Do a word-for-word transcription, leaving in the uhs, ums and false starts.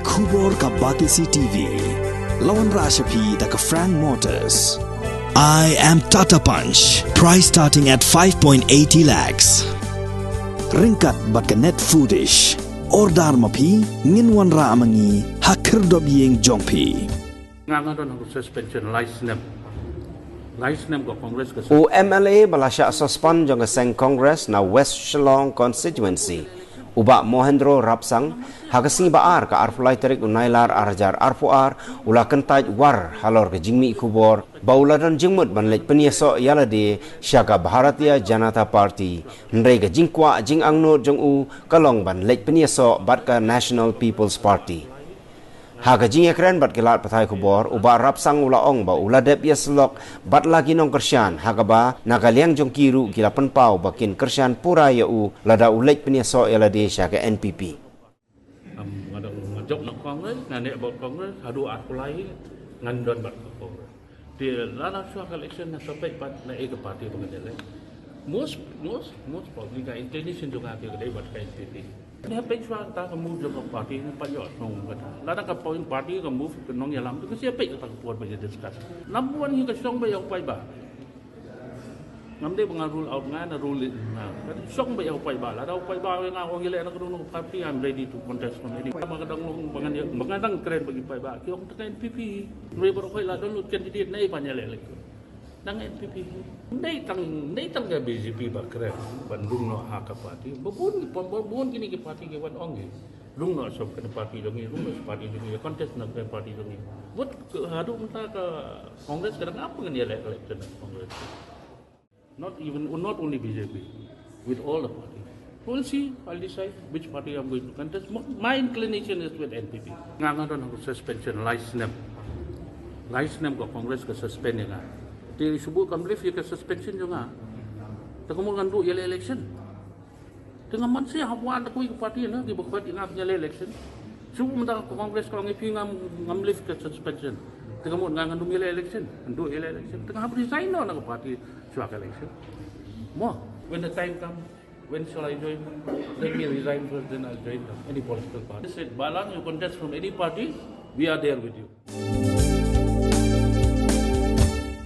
Khubor ka Batesi T V. La wanrah sha phi da ka Frank Motors. I am Tata Punch. Price starting at five point eighty lakhs. Ryngkat bad ka Net Foodish. Order ma phi, ngin wanrah ma ngi ha khyrdop ïing jong phi. Nga nga don ha suspension, lai snem. Lai snem ka Congress ka. U M L A ba la shah suspend jong ka seng Congress na West Shillong Constituency, u Bah Mohendro Rapsang, ha ka sngi ba ar ka arphew lai tarik u Nailar ar hajar arphew ar, u la kyntait war halor ka jingmih khubor ba u la don jingmut ban leit pynïasoh ïa lade sha ka Bharatiya Janata Party, hynrei ka jingkwah jingangnud jong u ka long ban leit pynïasoh bad ka National People's Party. Ha ka jingïakren bad ki lad pathai khubor, u Bah Rapsang u la ong ba u la dep ïasyllok bad la ki nongkyrshan, ha kaba na ka liang jong ki ruh ki la pynpaw ba kin kyrshan pura ïa u lada u leit pynïasoh ïa lade sha ka N P P. Am, nga dang nga jop na Congress, nga neh bad Congress, haduh arphew lai ngan don bad ka Congress. Te lada shuwa ka election na sa peit pat na ei ka party ba ngan ïaleh. Most, most, most probably ka inclination jong nga ka dei bad ka N P P. Te peit shuwa kata ka move jong ka party na pat ïoh shnong kata. Lada ka point party ka move ka nongïalam te ka sa peit kata ka por ba ïa discuss. Number one hi ka shong ba ïa u paidbah. Ngam dei ba nga rule out, nga na rule in, nga. Ka shong ba ïa u paidbah. Lada u paidbah u ong ïaleh na ka dong ka party, I'm ready to contest from any. Ba nga dang long, ba nga, ba nga dang kren bad ki paidbah, ki ong tang N P P. Hynrei baroh khoit la don lut candidate, naei ban ïaleh election? Tang N P P. Naei tang, naei tang ka B J P ba kren ban rung noh ha ka party. Ba bun, ba bun kine ki party ki wan ong ki rung noh sha kane party jong ngi, rung noh sha party jong ngi, contest na kane party jong ngi. Wat ka haduh mynta ka Congress ka dang ap ngan ïaleh election na Congress. Not even, not only B J P, with all the parties. We'll see, I'll decide which party I'm going to contest. My, my inclination is with N P P. Nga nga don ha suspension lai snem. Lai snem ka Congress ka suspend ïa nga. Te shu buh kam lift ïa ka suspension jong nga. Te ka mut ngan duh ïaleh election. Te nga man sha hap wan da kawei ka party na kiba kwah ïa nga ban ïaleh election. Shu mynta ka Congress ka ong ïa phi ngam, ngam lift ka suspension. Te ka mut nga ngan duh ïaleh election. Ngan duh ïaleh election. Te nga hap resign noh na ka party shuwa ka election. Mo, when the time comes, when shall I join? Let me resign first, then I'll join any political party. They said, "Balang, you contest from any party, we are there with you."